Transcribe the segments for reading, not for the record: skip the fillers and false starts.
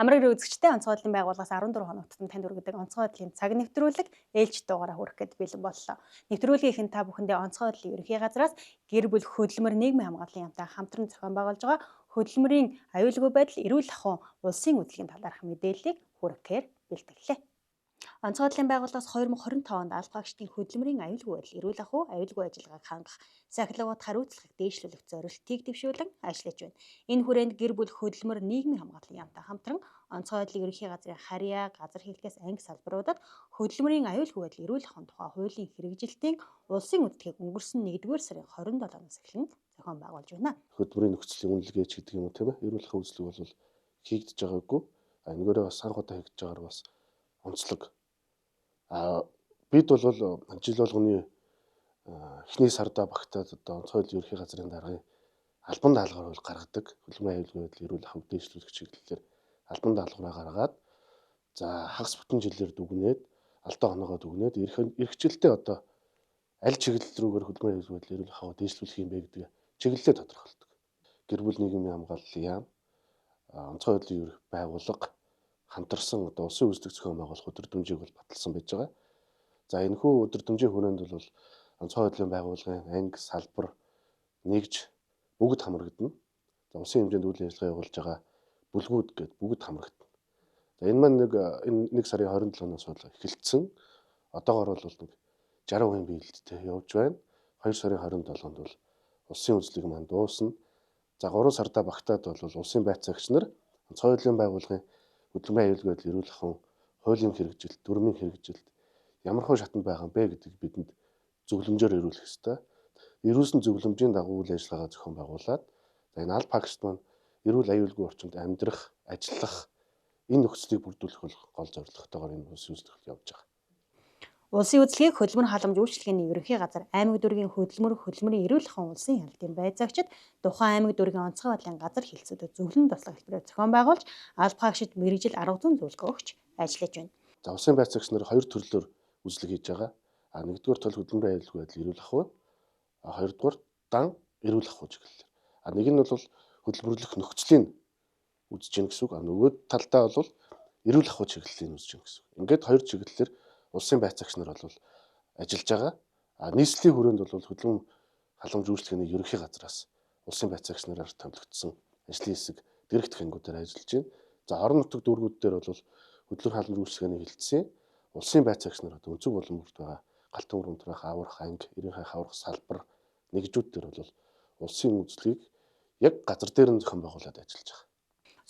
Амраг үзэгчтэй онцгой байдлын байгууллагаас 14 хоног тутам танд хүргэдэг онцгой байдлын цаг нэвтрүүлэг ээлж дугаараа хүргэх гээд бэлэн боллоо. Нэвтрүүлгийнхэн та бүхэндээ онцгой байдлын ерөнхий газраас гэр бүл хөдөлмөр нийгмийн хамгааллын яамтай хамтран зохион байгуулж байгаа хөдөлмөрийн аюулгүй байдал эрүүл ахуйн улсын үзлэгийн талаарх мэдээллийг хүргэхээр бэлтгэлээ. Онцгой байдлын байгууллагаас 2025 онд алба хаагчдын хөдөлмөрийн аюулгүй байдал, эрүүл ахуй, аюулгүй ажиллагааг хангах, сахилгууд хариуцлагыг дээшлүүлэх зорилтыг дэвшүүлэн ажиллаж байна. Энэ хүрээнд гэр бүл хөдөлмөр нийгмийн хамгааллын яамтай хамтран онцгой байдлын ерөнхий газрын харьяа, газар хийлгээс анги салбаруудад хөдөлмөрийн аюулгүй байдал, эрүүл ахуйн тухай хуулийн хэрэгжилтийн улсын үзлэгийг өнгөрсөн 1-р сарын 27-наас эхлэн зохион байгуулж байна. Хөдөлмөрийн нөхцөлийн үнэлгээч гэдэг юм уу, тийм ээ. Эрүүл ахуйн үзлэг бол хийгдэж байгаагүй. А энэгээрээ бас анх удаа хийгдэж байгаагаар бас онцлог. А бид бол жил болгоны эхний сардаа багтаад одоо онцгой байдлын ерөнхий газрын даргын албан даалгавар бол гаргадаг. Хөдөлмөрийн аюулгүй байдал эрүүл ахуйг дээшлүүлэх чиглэлээр албан даалгавраа гаргаад, за хагас бүтэн жилээр дүгнээд, алдаа оноогоо дүгнээд эрх жилдээ одоо аль чиглэл рүүгээр хөдөлмөрийн аюулгүй байдал эрүүл ахуйг дээшлүүлэх юм бэ гэдгээ чиглэлээ тодорхойлдог. Гэр бүл нийгмийн хамгааллын яам, онцгой байдлын ерөнхий байгууллага хамтарсан одоо улсын үзлэг зохион байгуулах өдөрдмжийг бол баталсан байж байгаа. За энэхүү өдөрдмжийн хүрээнд бол онцгой байдлын байгууллагын анги, салбар нэгж бүгд хамрагдана. За улсын хэмжээнд үйл ажиллагаа явуулж байгаа бүлгүүд гээд бүгд хамрагдана. За энэ маань нэг энэ 1 сарын 27-наас бол эхэлсэн. Одоогор бол нэг 60% биелэлттэй явж байна. 2 сарын 27-нд бол улсын үзлэг маань дуусна. За 3 сардаа багтаад бол улсын байцаагч нар онцгой байдлын байгууллагын хөдөлмөрийн аюулгүй байдал эрүүл ахуйн хуулийн хэрэгжилт, дүрмийн хэрэгжилт ямар хөө шатанд байгаа юм бэ гэдгийг бидэнд зөвлөмжөөр ирүүлэх ёстой. Ирүүлсэн зөвлөмжийн дагуу үйл ажиллагаагаа зохион байгуулад, за энэ алба хаагчид маань эрүүл аюулгүй орчинд амьдрах, ажиллах энэ нөхцөлийг бүрдүүлэх бол гол зорилготойгоор энэ улсын үзлэг явж байгаа. Улсын үзлэгийг хөдөлмөр халамж үйлчилгээний ерөнхий газар, аймаг дүүргийн хөдөлмөр, хөдөлмөрийн эрүүл ахуйн улсын хяналтын байцаагчид тухайн аймаг дүүргийн онцгой байдлын газар хэлцүүдэд зөвлөн туслах хэлбэрээр зохион байгуулж алба хаагчид мэргэжил арга зүйн зөвлөгөө өгч ажиллаж байна. За улсын байцаагч нар хоёр төрлөөр үзлэг хийж байгаа. А нэгдүгээр тол хөдөлмөрийн аюулгүй байдал эрүүл ахуй, а хоёрдугаар дан эрүүл ахуй чиглэлээр. А нэг нь бол хөдөлмөрлөх нөхцөлийн үзэж гин гэсэн үг. А нөгөө талдаа бол эрүүл ахуй чиглэлийн үзэж гин гэсэн үг. Ингээд хоёр чиглэлээр улсын байцаагч нар бол ажиллаж байгаа. А нийслэлийн хүрээнд бол хөдөлмөр халамж үйлчилгээний ерөнхий газраас улсын байцаагч нараар томилогдсон ажлын хэсэг дэрэгдэх ангиудаар ажиллаж байна. За орон нутаг дүүргүүд дээр бол хөдөлмөр халамж үйлчилгээний хэлтсийн улсын байцаагч нар одоо өнцөг булан бүрт байгаа Галт төмөр унтраах, аврах анги, 90 хай хаврах салбар нэгжүүд дээр бол улсын үзлэгийг яг газар дээр нь зохион байгуулад ажиллаж байгаа.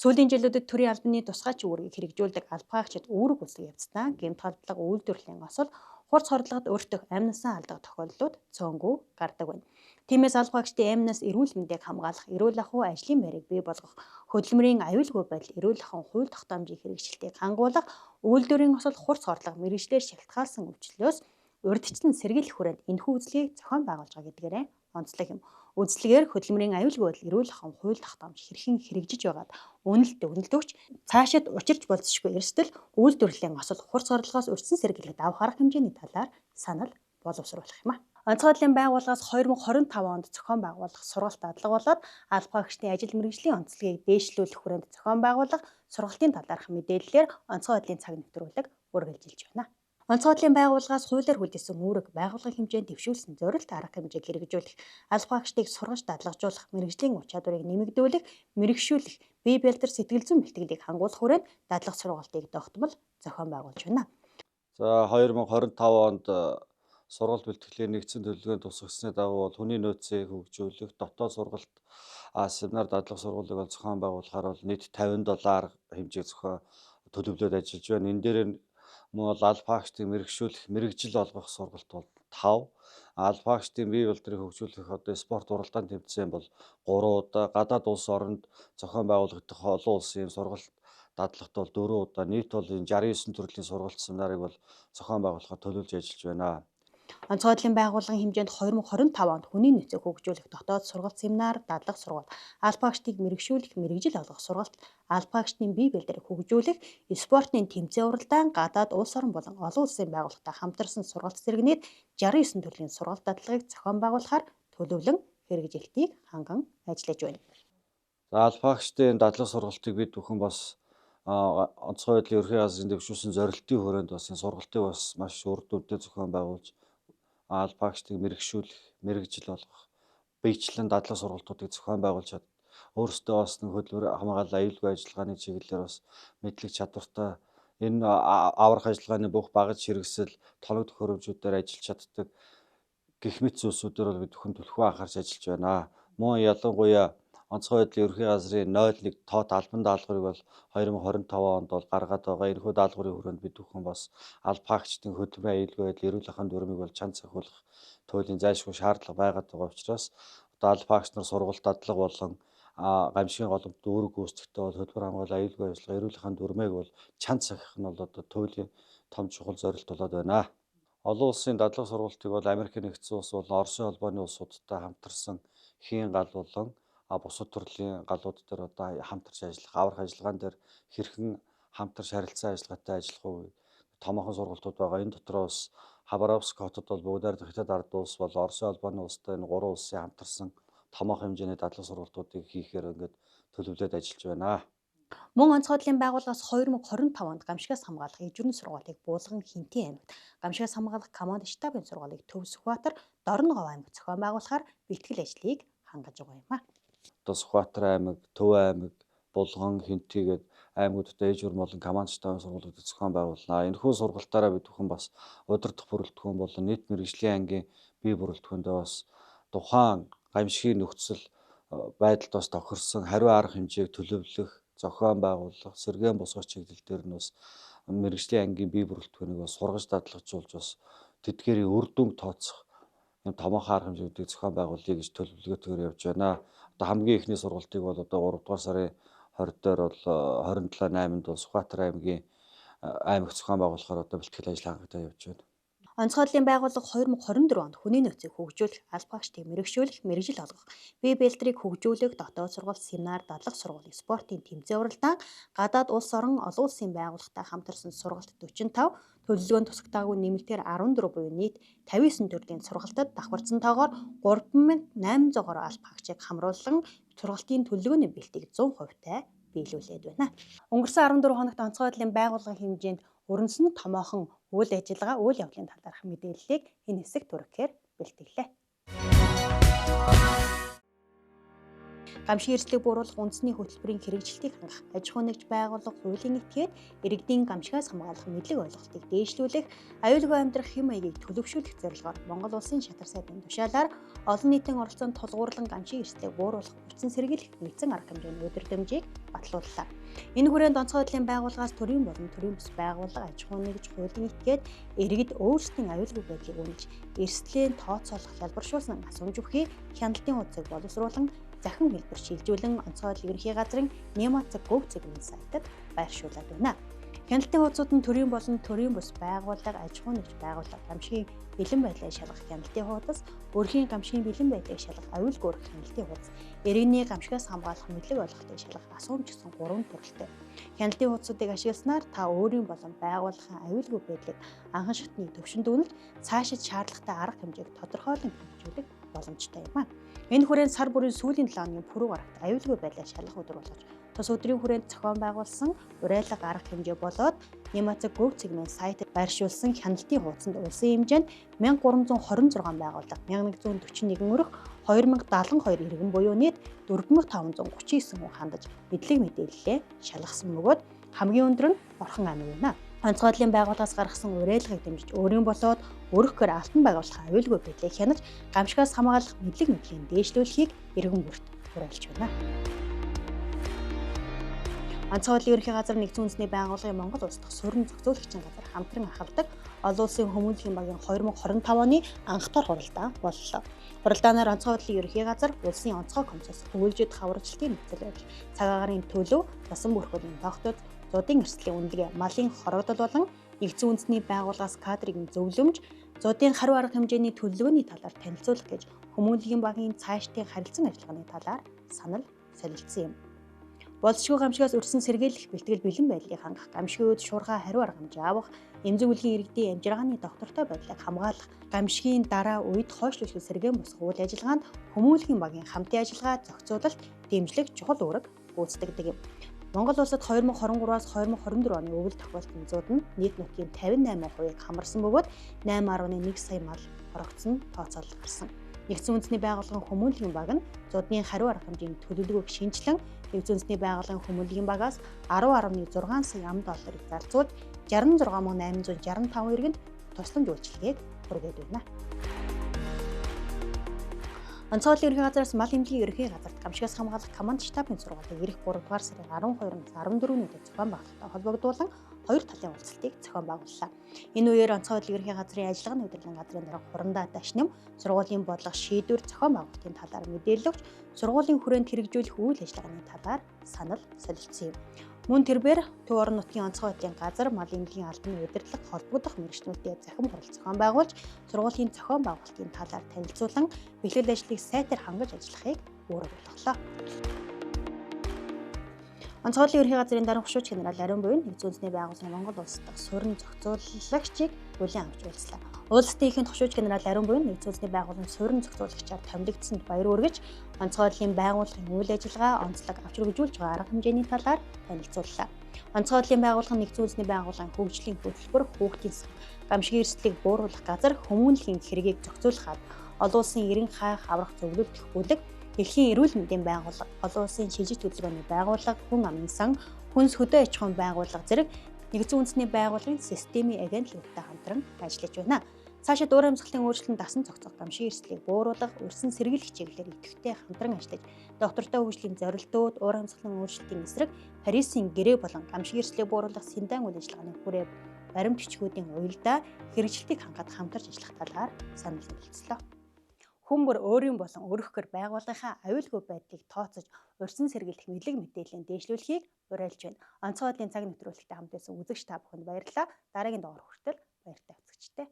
Сүүлийн жилүүдэд төрийн албаны тусгайч үүргийг хэрэгжүүлдэг алба хаагчид үүрэг үйлсэг явцдаа гэмт халдлага, үйлдвэрлэлийн осол, хурц хордлогод өртөх, амнасаа алдах тохиолдлууд цөөнгүй гардаг байна. Тиймээс алба хаагчдын амнаас эрүүл мэндийг хамгаалах, эрүүл ахуй ажлын байрыг бий болгох, хөдөлмөрийн аюулгүй байдал, эрүүл ахуйн хууль тогтоомжийн хэрэгжилтийг хангуулах, үйлдвэрийн осол, хурц хордлого мэргэжлээр шалтгаалсан өвчлөлөөс урьдчилан сэргийлэх хүрээнд энэхүү үзлэгийг зохион байгуулж байгаа гэдгээрээ онцлог юм. Үзлэгээр хөдөлмөрийн аюулгүй байдал, эрүүл ахуйн хууль тогтоомж хэрхэн хэрэгжиж байгаад үнэлт дүгнэлт өгч цаашид учирч болзошгүй эрсдэл, үйлдвэрлэлийн осол, хурц хордлогоос урьдчилан сэргийлэх давх арга хэмжээний талаар санал боловсруулах юм а. Онцгой байдлын байгууллагаас 2025 онд зохион байгуулах сургалт дадлага болоод алба хаагчдын ажил мэргэжлийн онцлогийг дээшлүүлэх хүрээнд зохион байгуулах сургалтын талаарх мэдээллээр онцгой байдлын цаг нэвтрүүлэг үргэлжилж байна. Онцгой байдлын байгууллагаас хуулиар хүлдээсэн үүрэг, байгууллагын хэмжээнд дэвшүүлсэн зорилт арга хэмжээг хэрэгжүүлэх, алба хаагчдыг сургаж дадлагжуулах, мэргэжлийн ур чадварыг нэмэгдүүлэх, мэргэшүүлэх, бие бэлдэр сэтгэл зүйн бэлтгэлийг хангуулах хүрээнд дадлах сургалтыг тогтмол зохион байгуулж байна. За 2025 онд сургалт бэлтгэлийн нэгдсэн төлөвлөгөөнд тусгасны дагуу бол хүний нөөцийг хөгжүүлэх, дотоод сургалт, семинар дадлах сургуулийг бол зохион байгуулахаар бол нийт 57 арга хэмжээг зохион төлөвлөд ажиллаж байна. Энэ дээр мөн бол алба хаагчдыг мэргэшүүлэх, мэргэжил олгох сургалт бол 5, алба хаагчдын бие бэлдрийг хөгжүүлэх одоо спорт уралдаан тэмцээн бол 3 удаа, гадаад улс оронд зохион байгуулагдах олон улсын сургалт дадлагт бол 4 удаа, нийт бол энэ 69 төрлийн сургалт семинарыг бол зохион байгуулахаар төлөвлөж ажиллаж байна. Онцгой байдлын байгууллагын хэмжээнд 2025 онд хүний нөөцийг хөгжүүлэх дотоод сургалт семинар, дадлах сургалт, алба хаагчдыг мэргэшүүлэх, мэргэжил олгох сургалт, алба хаагчдын бие бэлдрийг хөгжүүлэх, спортын тэмцээн уралдаан, гадаад улс орон болон олон улсын байгууллагатай хамтарсан сургалт зэрэг нийт 69 төрлийн сургалт дадлагыг зохион байгуулахаар төлөвлөн хэрэгжилтийг ханган ажиллаж байна. За алба хаагчдын дадлах сургалтыг бид бүхэн бас Онцгой байдлын ерөнхий газрын дэвшүүлсэн зорилтын хүрээнд бас энэ сургалтыг бас маш үр дүнтэй зохион байгуулж албаагчдыг мэргэшүүлэх, мэргэжил болгох, биечлэн дадлага сургалтуудыг зохион байгуулж өөрсдөө бас нэг хөдөлмөр хамгаалал аюулгүй ажиллагааны чиглэлээр бас мэдлэг чадвартай энэ аврах ажиллагааны бүх багаж хэрэгсэл, тоног төхөөрөмжүүдээр ажиллаж чаддаг гэх мэт зүйлсүүдээр бол бид бүхэн түлхүү анхаарч ажиллаж байна. Мөн ялангуяа онцгой байдлын ерөнхий газрын 01 тод албан даалгаврыг бол 2025 онд бол гаргаад байгаа. Энэхүү даалгаврын хүрээнд бид бүхэн бас албаагчдын хөдөлмөрийн аюулгүй байдал, эрүүл ахуйн дүрмийг бол чанд сахиулах туйлын зайлшгүй шаардлага байгаад байгаа учраас одоо албаагч нар сургалт дадлага болон гамшигын голомт үүрэг гүйцэтгэхдээ бол хөдөлмөр хамгаалал аюулгүй ажиллагаа, эрүүл ахуйн дүрмийг бол чанд сахих нь бол одоо туйлын том чухал зорилт болоод байна. Олон улсын дадлага сургалтыг бол Америкийн нэгдсэн улс болон Оросын холбооны улсуудтай хамтарсан хийн гал болон бусад төрлийн галууд дээр одоо хамтарч ажиллах, аврах ажиллагаан дээр хэрхэн хамтарч харилцан ажиллагаатай ажиллах уу томоохон сургалтууд байгаа. Энэ дотор бас Хабаровск хотод бол бүгдээр Хятад ард улс бол Оросын холбооны улстай энэ гурван улсын хамтарсан томоохон хэмжээний дадлага сургалтуудыг хийхээр ингээд төлөвлөд ажиллаж байна. Мөн онцгой байдлын байгууллагаас 2025 онд гамшигаас хамгаалах ижүүрэн сургуулийг Буулган Хинтийн аймагт, гамшигаас хамгаалах команд штабын сургуулийг Төв Сүхбаатар, Дорногов аймагт зохион байгуулахаар бэлтгэл ажлыг хангаж байгаа юм а. Одоо Сүхбаатар аймаг, Төв аймаг, Булган, Хинти гээд аймагуудад ээж урам болон команд штабын сургуулиудыг зохион байгуулнаа. Энэхүү сургалтаараа бид бүхэн бас удирдах бүрэлдэхүүн болон нийт мэргэжлийн ангийн бие бүрэлдэхүүндээ бас тухайн гамшигын нөхцөл байдалд бас тохирсон хариу арга хэмжээг төлөвлөх, зохион байгуулах, сэргээн босгох чиглэл дээр нь бас мэргэжлийн ангийн бие бүрэлдэхүүнийг бас сургаж дадлагжуулж бас тэдгээрийн үр дүнг тооцох юм томоохон арга хэмжээнүүдийг зохион байгуулъя гэж төлөвлөгөөтэйгээр явж байна. Одоо хамгийн эхний сургалтыг бол одоо 3 дугаар сарын 20 дээр бол 27 8-нд бол Сүхбаатар аймгийн аймагт зохион байгуулахаар одоо бэлтгэл ажил хангагдаад явж байна. Онцгой байдлын байгууллага 2024 онд хүний нөөцийг хөгжүүлэх, албаагчдыг мэргэшүүлэх, мэргэжил олгох, бие бэлтрийг хөгжүүлэх, дотоод сургалт, семинар, дадлага сургуулийн спортын тэмцээн уралдаан, гадаад улс орон, олон улсын байгууллагатай хамтарсан сургалт 45, төлөвлөгөөнд тусагтаагүй нэмэлтээр 14 буюу нийт 59 төрлийн сургалтад давхарцсан тоогоор 3800 гаруй албаагчийг хамруулан сургалтын төлөвлөгөөний бэлтгийг 100% биелүүлээд байна. Өнгөрсөн 14 хоногт онцгой байдлын байгууллагын хэмжээнд өрнөсөн томоохон үйл ажиллагаа, үйл явдлын талаарх мэдээллийг энэ хэсэг түргэхээр бэлтгэлээ. Гамшигын эрсдлийг бууруулах үндэсний хөтөлбөрийн хэрэгжилтийг хангах, аж ахуй нэгж байгууллага, хуулийн этгээд, иргэдийн гамшигаас хамгаалах мэдлэг ойлголтыг дээшлүүлэх, аюулгүй амьдрах хэм маягийг төлөвшүүлэх зорилгоор Монгол Улсын шатар сайдын тушаалаар олон нийтийн оролцоонд тулгуурлан гамшигын эрсдлийг бууруулах, хүчин сэргийлэх нэгдсэн арга хэмжээний өдөрдмжийг батлууллаа. Энэ хүрээнд онцгой байдлын байгууллагаас төрийн болон төрийн бус байгууллага, аж ахуй нэгж, хуулийн этгээд, иргэд өөрсдийн аюулгүй байдлыг үнэлж, эрсдлээ тооцоолох, хялбаршуулсан асуумж бүхий хяналтын хуудсыг боловсруулан захин хэлбэр шилжүүлэн онцгой байдлын ерөнхий газрын Nema.gov.cg сайтад байршуулад байна. Хяналтын хуудсууд нь төрийн болон төрийн бус байгууллага, аж ахуй нэгж байгууллага, гамшигын бэлэн байдлыг шалгах хяналтын хуудас, өрхийн гамшигын бэлэн байдлыг шалгах аюулгүй өрх хяналтын хуудас, иргэний гамшигаас хамгаалах мэдлэг ойлголтыг шалгах асуумж гэсэн 3 төрөлтэй. Хяналтын хуудсуудыг ашигласнаар та өөрийн болон байгууллагын аюулгүй байдлыг анхан шатны төвшөнд үнэлж, цаашид шаардлагатай арга хэмжээг тодорхойлон хэрэгжүүлэх боломжтой юм а. Энэ хүрээнд сар бүрийн сүүлийн 7 хоногийн пүрэв гарагт аюулгүй байдлыг шалгах өдөр болгож тус өдрийн хүрээнд зохион байгуулсан уриалга арга хэмжээ болоод Nema.gov.cg сайтад байршуулсан хяналтын хуудсанд улсын хэмжээнд 1326 байгууллага, 1141 өрх, 2072 иргэн буюу нийт 4539 хүн хандаж мэдлэг мэдээллээ шалгасан бөгөөд хамгийн өндөр нь Орхон аймаг байна. Онцгой байдлын байгууллагаас гаргасан уриалгыг дэмжиж өөрийн болоод өрхөөр алтан байгууллагын аюулгүй байдлыг хянаж гамшигаас хамгаалах мэдлэг мэдлийн дээшлүүлэхийг иргэн бүрт уриалж байна. Онцгой байдлын ерөнхий газар нэгдсэн үндэсний байгууллагын Монгол улс дахь суурин зохицуулагчийн газар хамтран ахалдаг олон улсын хүмүүнлэгийн багийн 2025 оны анх дахь хуралдаан боллоо. Хуралдаанаар онцгой байдлын ерөнхий газар улсын онцгой комиссоос төвлөжид хаврагчлалтын нөхцөл байдал, цаг агаарын төлөв, насан бүрхүүлийн тогтоц, зуудын эрсдлийн үнэлгээ, малын хорогдол болон нэгдсэн үндэсний байгууллагаас кадрыг зөвлөмж, зуудын хариу арга хэмжээний төлөвлөгөөний талаар танилцуулах гэж хүмүүнлэгийн багийн цаашдын харилцан ажиллагааны талаар санал солилцсон юм. Болзошгүй гамшигаас өрсөн сэргийлэх бэлтгэл бэлэн байдлыг хангах, гамшигын үед шуурхай хариу арга хэмжээ авах, эмзэг үлгийн иргэдийн амжиргааны доктортой байдлыг хамгаалах, гамшигын дараа үед хойшлуулах сэргээн босгох үйл ажиллагаанд хүмүүнлэгийн багийн хамтын ажиллагаа, зохицуулалт, дэмжлэг чухал үүрэг гүйцэтгэдэг юм. Монгол улсад 2023-аас 2024 оны өвөл тохиолдсон зууд нь нийт нутгийн 58%-ыг хамарсан бөгөөд 8.1 сая мал хорогдсон тооцоолол гарсан. Нэгдсэн үндэсний байгууллагын хүмүүнлэгийн баг нь зуудны хариу арга хэмжээний төлөвлөгөөг шинжилэн Нэгдсэн үндэсний байгууллагын хүмүүнлэгийн багаас 10.6 сая ам долларыг зарцуулж 66,865 иргэнд тусламж үйлчилгээг хүргээд байна. Онцгой ерөнхий газраас мал эмнэлгийн ерөнхий газарт гамшигаас хамгаалах команд штабын сургуулийг ирэх 3 дугаар сарын 12-нд 14-нд зохион байгуулалттай холбогдуулан хоёр талын уулзалтыг зохион байгууллаа. Энэ үеэр онцгой ерөнхий газрын ажиллагааны удирдлагын газрын дарга Хурандаа Дашнам сургуулийн бодлого шийдвэр зохион байгуулалтын талаар мэдээлэл өгч сургуулийн хүрээнд хэрэгжүүлэх үйл ажиллагааны талаар санал солилцсон юм. Мөн тэрбээр Төв орон нутгийн онцгой байдлын газар мал эмнэлгийн албаны удирдлага холбогдох мэргэжлүүдтэй захим хурал зохион байгуулж сургуулийн зохион байгуулалтын талаар танилцуулан бэлтгэл ажлыг сайтар хангаж ажиллахыг үүрэг болголоо. Онцгой ерөнхий газрын дарга хошууч генерал Ариун Буян нэгдсэн үндэсний байгууллагын Монгол улс дахь суурин зохицуулагчийг бүлээн авч уулзлаа. Уулзалтын эхэнд хошууч генерал Ариун Буян нэгдсэн үндэсний байгууллагын суурин зохицуулагчаар томилогдсонд баяр хүргэж, онцгой байдлын байгууллагын үйл ажиллагаа, онцлог авч үргэлжлүүлж байгаа арга хэмжээний талаар танилцууллаа. Онцгой байдлын байгууллага нэгдсэн үндэсний байгууллагын хөгжлийн хөтөлбөр, хүүхдийн сан, гамшигын эрсдлийг бууруулах газар, хүмүүнлэгийн хэргийг зохицуулах олон улсын эрен хайх аврах зөвлөлт бүлэг, Дэлхийн эрүүл мэндийн байгууллага, олон улсын шилжих төлөвлөгөөний байгууллага, хүн амын сан, хүнс хөдөө аж ахуйн байгууллага зэрэг нэгдсэн үндэсний байгууллагын системийн агентлагуудтай хамтран ажиллаж байна. Цаашид уур амьсгалын өөрчлөлтөнд дасан зохицох гамшигын эрсдлийг бууруулах, урьдчилан сэргийлэх чиглэлээр идэвхтэй хамтран ажиллаж, доктортой хөгжлийн зорилтууд, уур амьсгалын өөрчлөлтийн эсрэг Парисын гэрээ болон гамшигын эрсдлийг бууруулах Сендан үйл ажиллагааны хүрээ баримт бичгүүдийн уялдаа хэрэгжилтийг хангаад хамтарч ажиллах талаар санал нийлцлээ. Хүн бүр өөрийн болон өргөхгөр байгууллагынхаа аюулгүй байдлыг тооцож урьдчилан сэргийлэх мэдлэг мэдээллийн дээшлүүлэхийг уриалж байна. Онцгой байдлын цаг нэвтрүүлэгтэй хамт байсан үзэгч та бүхэнд баярлалаа. Дараагийн дугаар хүртэл баяртай үзэгчтэй.